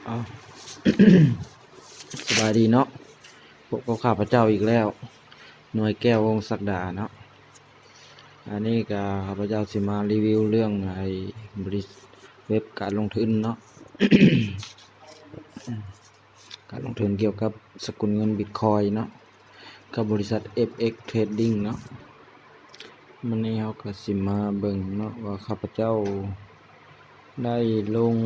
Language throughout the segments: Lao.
ເອົາ ສະບາຍດີເນາະ, ພົບກັບຂ້າພະເຈົ້າອີກແລ້ວ ໜ່ວຍແກ້ວ ວົງສັກດາເນາະ. ອັນນີ້ກະຂ້າພະເຈົ້າຊິມາຣີວິວເລື່ອງໄອ້ ບໍລິ ເວັບການລົງທຶນເນາະ, ການລົງທຶນກ່ຽວກັບສະກຸນເງິນບິດຄອຍເນາະ ກັບບໍລິສັດ ເອັຟເອັກ ເທຣດດິ້ງເນາະ. ມື້ນີ້ເຮົາກະຊິມາເບິ່ງເນາະວ່າຂ້າພະເຈົ້າໄດ້ລົງ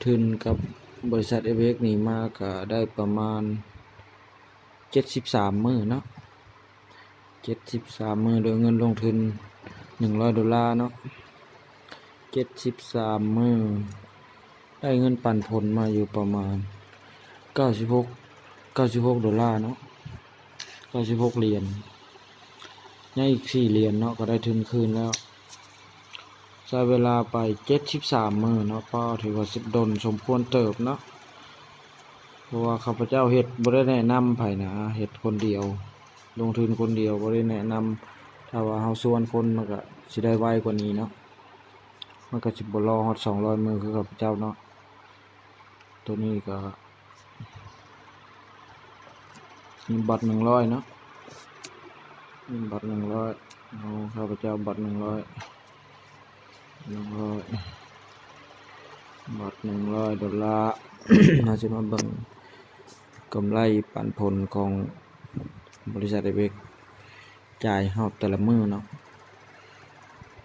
ທຶນກັບບໍລິສັດ ເອັຟເອັກ ນີ້ມາກະໄດ້ປະມານເຈັດສິບສາມມື້ເນາະ, ເຈັດສິບສາມມື້ ໂດຍເງິນລົງທຶນໜຶ່ງຮ້ອຍໂດລາເນາະ, ເຈັດສິບສາມມື້ ໄດ້ເງິນປັນຜົນມາຢູ່ປະມານເກົ້າສິບຫົກ ເກົ້າສິບຫົກໂດລາເນາະ, ເກົ້າສິບຫົກຫຼຽນ, ຍັງອີກສີ່ຫຼຽນເນາະ ກະໄດ້ທຶນຄືນແລ້ວ. ໃຊ້ເວລາໄປເຈັດສິບສາມມື້ເນາະ, ປ້າ ຖືວ່າຊິດົນສົມຄວນເຕີບເນາະ, ເພາະວ່າຂ້າພະເຈົ້າເຮັດບໍ່ໄດ້ແນະນຳໃຜນະ, ເຮັດຄົນດຽວ ລົງທຶນຄົນດຽວ ບໍ່ໄດ້ແນະນຳ. ຖ້າວ່າເຮົາຊວນຄົນມັນກະຊິໄດ້ໄວກວ່ານີ້ເນາະ, ມັນກະຊິບໍ່ລໍຮອດສອງຮ້ອຍມື້ຄືຂ້າພະເຈົ້າເນາະ. ໂຕນີ້ກະມີບັດໜຶ່ງຮ້ອຍເນາະ, ມີບັດໜຶ່ງຮ້ອຍ ເອົາ ຂ້າພະເຈົ້າບັດໜຶ່ງຮ້ອຍ ໜຶ່ງຮ້ອຍ ບັດໜຶ່ງຮ້ອຍໂດລາ. ເຮົາຊິມາເບິ່ງກຳໄລປັນຜົນຂອງບໍລິສັດ ເອັຟເອັກ ຈ່າຍເຮົາແຕ່ລະມື້ເນາະ,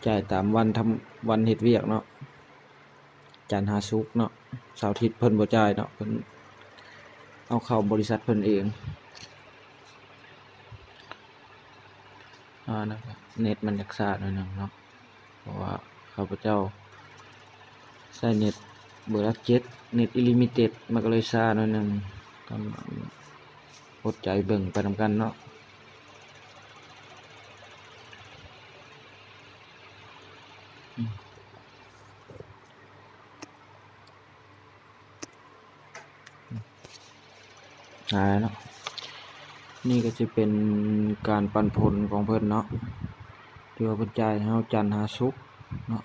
ຈ່າຍຕາມວັນທຳ ວັນເຮັດວຽກເນາະ, ຈັນຫາສຸກເນາະ, ເສົາອາທິດເພິ່ນບໍ່ຈ່າຍເນາະ, ເພິ່ນເອົາເຂົ້າບໍລິສັດເພິ່ນເອງ. ອ່າ ນະ ເນັດມັນຢາກຊ້າໜ້ອຍໜຶ່ງເນາະ, ເພາະວ່າຂ້າພະເຈົ້າໃຊ້ເນັດເບີຫຼັກເຈັດ ເນັດອີລິມິເຕັດ ມັນກະເລີຍຊ້າໜ້ອຍໜຶ່ງ. ກໍອົດໃຈເບິ່ງໄປນຳກັນເນາະ. ອືມ ອ່າ ເນາະ ນີ້ກະຊິເປັນການປັນຜົນຂອງເພິ່ນເນາະ, ທີ່ວ່າເພິ່ນຈ່າຍເຮົາຈັນຫາສຸກເນາະ,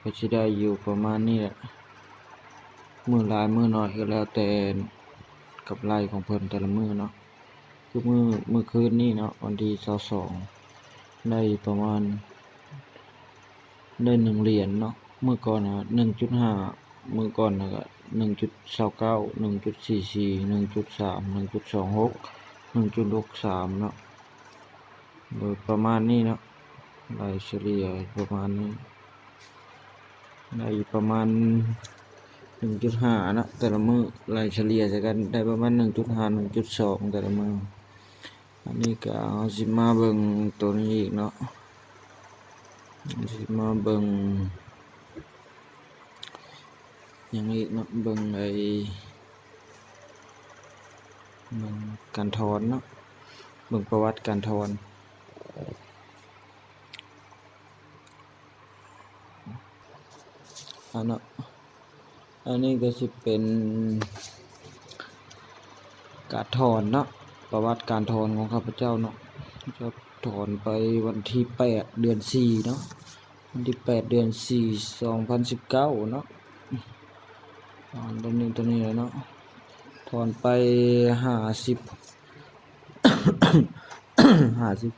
ກະຊິໄດ້ຢູ່ປະມານນີ້ແຫຼະ, ມື້ຫຼາຍມື້ໜ້ອຍກະແລ້ວແຕ່ກຳໄລຂອງເພິ່ນແຕ່ລະມື້ເນາະ. ຄືມື້ ມື້ຄືນນີ້ເນາະ ວັນທີຊາວສອງ ໄດ້ປະມານ ໄດ້ໜຶ່ງຫຼຽນເນາະ, ມື້ກ່ອນນະ ໜຶ່ງຈຸດຫ້າ ມື້ກ່ອນນະກະ ໜຶ່ງຈຸດຊາວເກົ້າ ໜຶ່ງຈຸດສີ່ສີ່ ໜຶ່ງຈຸດສາມ ໜຶ່ງຈຸດສອງຫົກ ໜຶ່ງຈຸດຫົກສາມເນາະ. ໂດຍປະມານນີ້ເນາະ, ໄລ່ສະເລ່ຍປະມານນີ້ ໄດ້ປະມານໜຶ່ງຈຸດຫ້າເນາະ ແຕ່ລະມື້, ໄລ່ສະເລ່ຍໃສ່ກັນໄດ້ປະມານໜຶ່ງຈຸດຫ້າ ໜຶ່ງຈຸດສອງແຕ່ລະມື້. ອັນນີ້ກະເຮົາຊິມາເບິ່ງໂຕນີ້ອີກເນາະ, ຊິມາເບິ່ງຫຍັງອີກເນາະ, ເບິ່ງໄອ້ ເບິ່ງການຖອນເນາະ, ເບິ່ງປະຫວັດການຖອນ. ອັນເນາະ ອັນນີ້ກະຊິເປັນການຖອນເນາະ, ປະຫວັດການຖອນຂອງຂ້າພະເຈົ້າເນາະ, ຈະຖອນໄປວັນທີແປດ ເດືອນສີ່ເນາະ, ວັນທີແປດ ເດືອນສີ່ ສອງພັນສິບເກົ້າເນາະ. ອາ ຕົວນີ້ ຕົວນີ້ແຫຼະເນາະ, ຖອນໄປຫ້າສິບ ຫ້າສິບ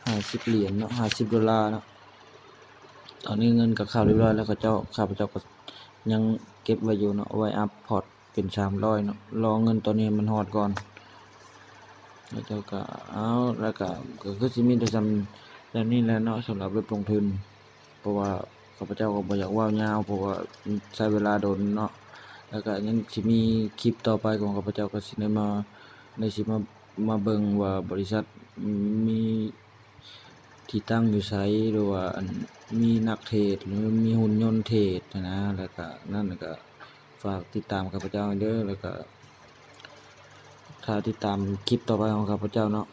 ຫ້າສິບຫຼຽນເນາະ, ຫ້າສິບໂດລາເນາະ. ຕອນນີ້ເງິນກະເຂົ້າຮຽບຮ້ອຍແລ້ວ, ເຂົາເຈົ້າ ຂ້າພະເຈົ້າກະຍັງເກັບໄວ້ຢູ່ເນາະ, ເອົາໄວ້ອັບພອດເປັນສາມຮ້ອຍເນາະ, ລໍເງິນຕອນນີ້ໃຫ້ມັນຮອດກ່ອນ. ເຂົາເຈົ້າກະ ເອົາ ແລ້ວກະ ກະຄືຊິມີແຕ່ສ່ຳ ສ່ຳນີ້ແຫຼະເນາະ ສຳລັບເວັບລົງທຶນ. ເພາະວ່າຂ້າພະເຈົ້າກໍບໍ່ຢາກເວົ້າຍາວ ເພາະວ່າໃຊ້ເວລາດົນເນາະ, ແລ້ວກະຍັງຊິມີຄລິບຕໍ່ໄປຂອງຂ້າພະເຈົ້າ ກໍຊິໄດ້ມາ ໄດ້ຊິມາ ມາເບິ່ງວ່າບໍລິສັດມີທີ່ຕັ້ງຢູ່ໃສ ຫຼືວ່າ ອັນ ມີນັກເທຣດ ຫຼືມີຫຸ່ນຍົນເທຣດຫັ້ນນະ, ແລ້ວກະນັ້ນກະ ຝາກຕິດຕາມຂ້າພະເຈົ້າເດີ ແລ້ວກະຖ້າຕິດຕາມຄລິບຕໍ່ໄປຂອງຂ້າພະເຈົ້າເນາະ.